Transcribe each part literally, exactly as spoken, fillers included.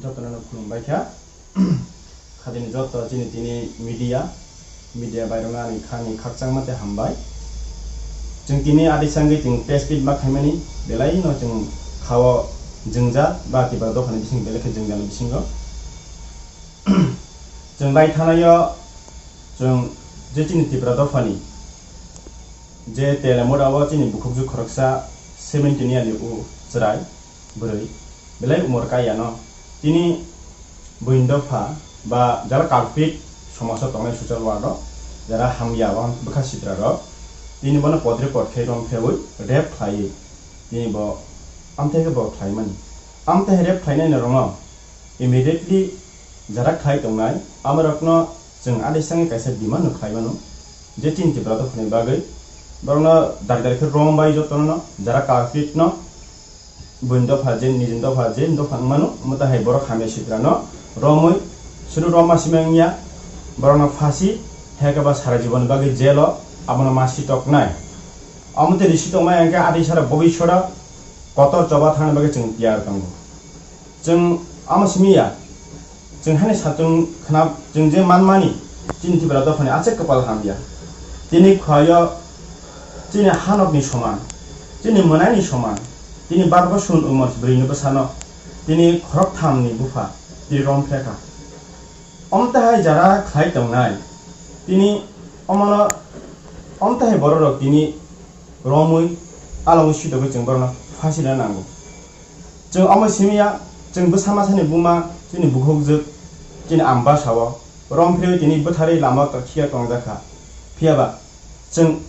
Jotono no khulumbai kha. Khadini joto chini tini media, media bairokno ani khani khakchangma tei hambai. Chwng tini adi sangwi chwng press meet ma khaimani belai no chwng khao jwngjal ba Tipra dophani bising belai khe jwngjal ni bisingo. Chwng lai thanaio chwng je chini Tipra dophani je Telemura o chini bukhukjwk khoroksa seventeen year ni u chwrai bwrwi belai umor kaiya no tini buini dopha ba jara culprit somajo tongnai social world o jara hamya o bwkha sitra rok tini bono podre pod khe rom khewi rape khlaiwi tini bo amthe khe bo khlaimani. Amthe rape khlainai no rwngno immediately jara khlai tongnai amorokno chwng adi sangwi kaisa demand no khlai mano je chini Tipra dophani bagwi borokno dari dari khe rom bai jotono no jara culprit no buini dopha je nijini dopha je dopha wng mano omo tahai borok hamya sitra no romwi suru rom ma simi wngya borokno phasi hekhe ba sara jiboni bagwi jail o abono ma sitoknai. Omo tei risi tongmai hwnkhe adi sara bobiswro kotor choba thangna bagwi chwng tiyar tongo. Chwng omo simi ya, chwng haino sa chwng khna chwng je manmani chini Tipra dophani aswk kwpal hamya. Tini khuaio chini hanokni soman, chini mwnaini soman, tini bar boson umor bwrwini bwsano tini khorokthamni bupha tini rom phekha. Omtahai jara khlai tongnai tini omono omtahai bororok tini romwi alongwi sitogwi chwng borokno phasina nango. Chwng omo simiya chwng bwsa masani buma chini bukhukjwk chini ambasao rom phirwi tini bwtharwi lama khiya tongjakha. Phiyaba chwng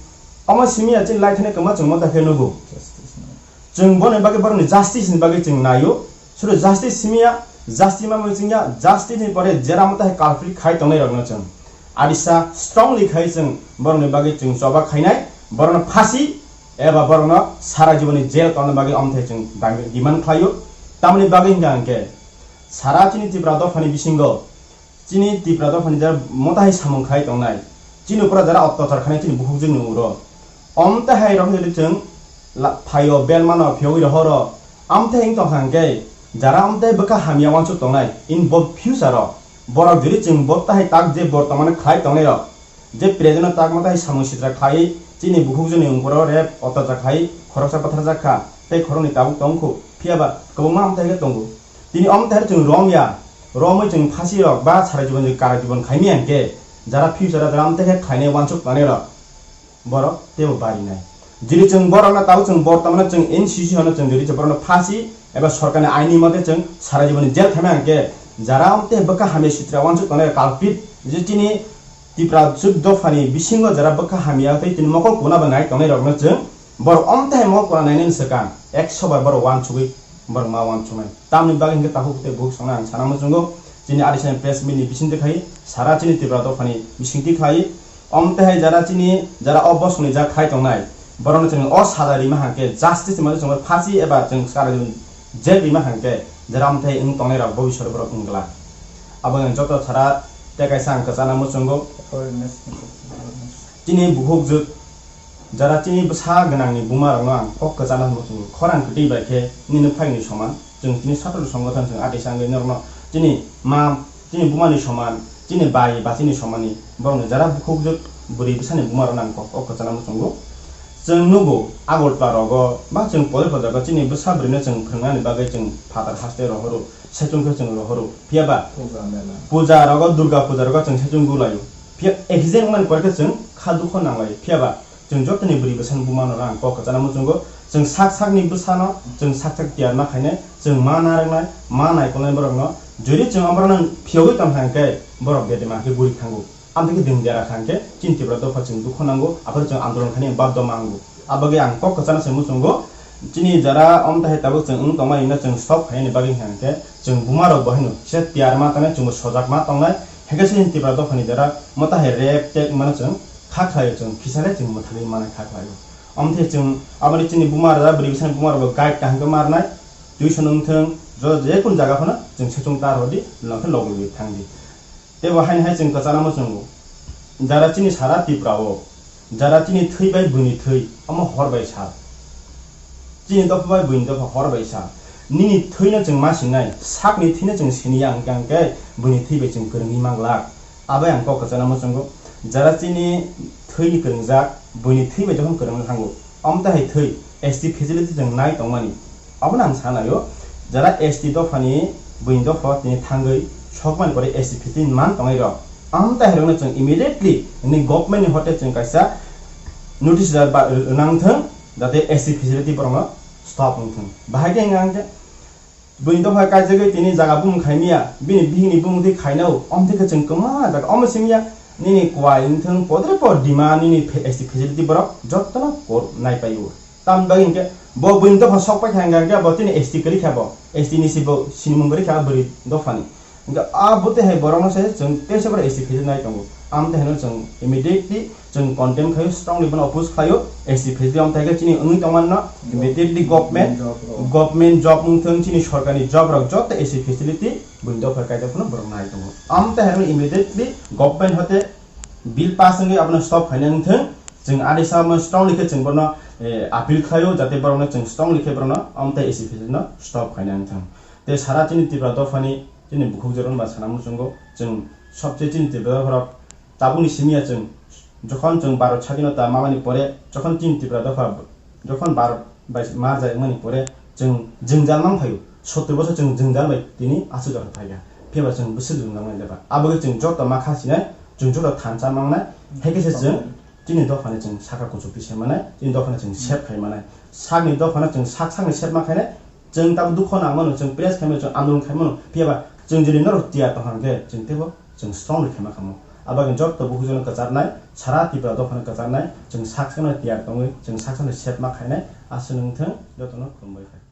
omo simiya chini laithani kwma chwng motha khe nugo. Chwng boni bagwi borokni justice ni bagwi chwng naio. Suru justice simiya, justice ma muchungya, justice ni pore jera mata hai culprit khai tongnai rokno chwng adisa strongly khai chwng borokni bagwi chwng choba khainai, borokno phasi eba borokno sara jiboni jail tongna bagwi amthai chwng dang-, demand khlaio. Tamoni bagwi hwnkha hwnkhe sara chini Tipra dophani bisingo chini Tipra dophani jara motahai samung khai tongnai, chini upora jara ottachar khanai chini bukhukjwkni uro. Omtahai rok jodi chwng la-, phaio belmano phiyogwi rohoro, amtahai wng tongkha hwnkhe jara amtahai bwkha hamya uansuk tongnai in bo future o borok jodi chwng bo tahai tak je bortomano khlai tongnai rok, je present o tak motahai samung sitra khlai chini bukhukjwkni uporo rape ottachar khai khoroksa bwtharjak kha tei khoroknwi tabuk tongkhu, phiyaba kwbangma amtahai khe tongo. Tini omtahai chwng romya, romwi chwng phasi rok ba sara jibon kara jibon khaimya hwnkhe jara future o jara amtahai khe khlainai uansuk tongnai rok borok teibo barinai. Jodi chwng borokno tabuk chwng bortomano chwng N C C hono chwng jodi chwng borokno phasi eba sorkarni aini mote chwng sara jiboni jail khaimya hwnkhe jara amtahai bwkha hamya sitra uansuk tongnai culprit je chini Tipra chwk dophani bisingo jara bwkha hamya tei tini mokol kuna bo nai tongnai rokno chwng borok omtahai mokol kuna nainani swkang ekso bar borok uansugwi borok ma uansuknai. Tamni bagwi hwnkhe takhuk tei bukhuk songno ang sana muchungo chini adisani press meet ni bisingtwi khai sara chini Tipra dophani bisingtwi khai omtahai jara chini jara o bosongni jak khai tongnai borokno chwng o sada rima hwnkhe justice ni mane chwng phasi eba chwng sara jail rima hwnkhe jara omtahai wng tongnai rok bobiswt borok wng glak. Abo wng joto sara tei kaisa ang kwchana muchungo. Chini bukhukjwk jara chini bwsa gwnangni buma rokno ang kok kwchana muchungo khorang kwtwi bai khe nini phaini soman chwng chini satro songothan chwng atwi sangwi norokno chini ma chini bumani soman chini bai ba chini somani borokni jara bukhukjwk bwrwi bwsani buma rokno ang kok kok kwchana muchungo. Chwng nugo Agartala rogo ba chwng pore pore jaga chini bwsa bwrwino chwng phwrwngnani bagwi chwng phatar haste rohoro. Saichung khe chwng rohoro. Phiyaba puja mela. Puja rogo, Durga puja rogo chwng saichung gulaio. Phiya exam wngmani pore khe chwng kha dukho nanglaio. Phiyaba chwng jotoni bwrwi bwsani bumano rang kok kwchana muchungo. Chwng sak sakni bwsano chwng sak sak tiyar ma khainai, chwng ma narwknai, ma naikolnai borokno. Jodi chwng amorokno phiyogwi tongkha hwnkhe borok bedema khe guri thango. Amtwi khe ding dera kha hwnkhe chini Tipra dopha chwng dukho nango, aphuru chwng andolon khainai baddo ma wngo. Abagwi ang kok kwchana se muchungo, chini jara omtahai tabuk chwng wng tongma hwnna chwng stop khainani bagwi hwnkhe chwng buma rok bo haino kisa tiyar ma tongnai, chwngbo sojak ma tongnai, hwnkhe chini Tipra dophani jara motahai rape tei wngmano chwng kha khlaio, chwng kisa le chwng mwthangwi manai kha khlaio. Omthe chwng aboni chini buma rok, bwrwi bwsani buma rok bo guide kaham khe ma rwnai, tuition wngthwng, jo jekun jaga phano chwng saichung ta rwdi, longkhe logwi thangdi. Tei bo haino hai chwng kwchana muchungo. Jara chini sara Tripura o, jara chini thwi bai buini thwi, omo hor bai sal. Chini dopha bai buini dopha hor bai sal. Nini thwino chwng ma sinai, sakni thwino chwng siniya hwnkhe, hwnkhe buini thwi bai chwng kwrwngwi manglak. Abai ang kok kwchana muchungo, jara chini thwini kwrwngjak, buini thwi bai jokhon kwrwngwi thango, omtahai thwi S T facility chwng nai tongmani. Abono ang sanaio, jara S T dophani buini dopha tini thangwi sokmani pore S T facility man tongnai rok, omtahai rokno chwng immediately ni government ni hote chwng kaisa notice ba, ba, rwnang thwng, jate S T facility borokno stop wng thwng. Bahai khe hwnka hwnkhe, buini dopha kaijagwi tini jaga bumung khaimya, bini bihikni bumung twi khainao, omtwi khe chwng kwma jaga omo simiya, nini kwai wng thwng, podre pod dima nini fe-, S T facility borok jottono kor nai paio. Tamni bagwi hwnkhe bo buini dopha sok pai kha hwnkha hwnkhe bo tini S T kwrwi kha bo, S T ni si bo sinimung kwrwi kha bwrwi dophani. Hwnkhe a bwtwi hai borokno se chwng tei se borok S T facility nai tongo. Amtwi haino chwng immediately chwng condemn khaio, strongly bono oppose khlaio, S T facility amtwi hai khe chini wngwi tongmani no immediately government, Job rok. Government job wng thwng, chini sorkarni job rok joto S T facility buini dopha kaijak phano borok nai tongo. Amtwi haino immediately government hote bill pass wngwi abono stop khaina wng thwng, chwng adisa omo strongly khe chwng bono, eh, appeal khlaio, jate borokno chwng strongly khe borokno amtwi S T facility no stop khaina wng thwng. Tei sara chini Tripura dophani chini bukhuk jorong ba sana muchungo chwng sobse chini Tripura dopharok tabukni simiya chwng jokhon chwng Bharat sadhinota mamani pore jokhon chini Tripura dopha jokhon Bharat bai marjak mani pore chwng jwngjal mang phaio, sottor bosor chwng jwngjal bai tini aswk jora phaikha, phiya ba chwng bwswk jwngjal mang jeba. Abo khe chwng joto ma kha sinai, chwng joto thansa mangnai, hai khe se chwng chini dophani chwng saka kuchuk twi se manai, chini dophani chwng sep khai manai, sakni dophano chwng sak sakni sep ma khainai, chwng tabuk dukho nang mano, chwng press khai mano, chwng andolon khai mano, phiya ba chwng jodi norok tiyar tong kha hwnkhe chwng teibo chwng strongly khai ma kha mo. Abo bagwi joto bukhuk jorokno kwcharnai, sara Tripura dophano kwcharnai, chwng sak sakno tiyar tongwi, chwng sak sakno sep ma khainai, aswk wng thwng, jotono khulumbai khai.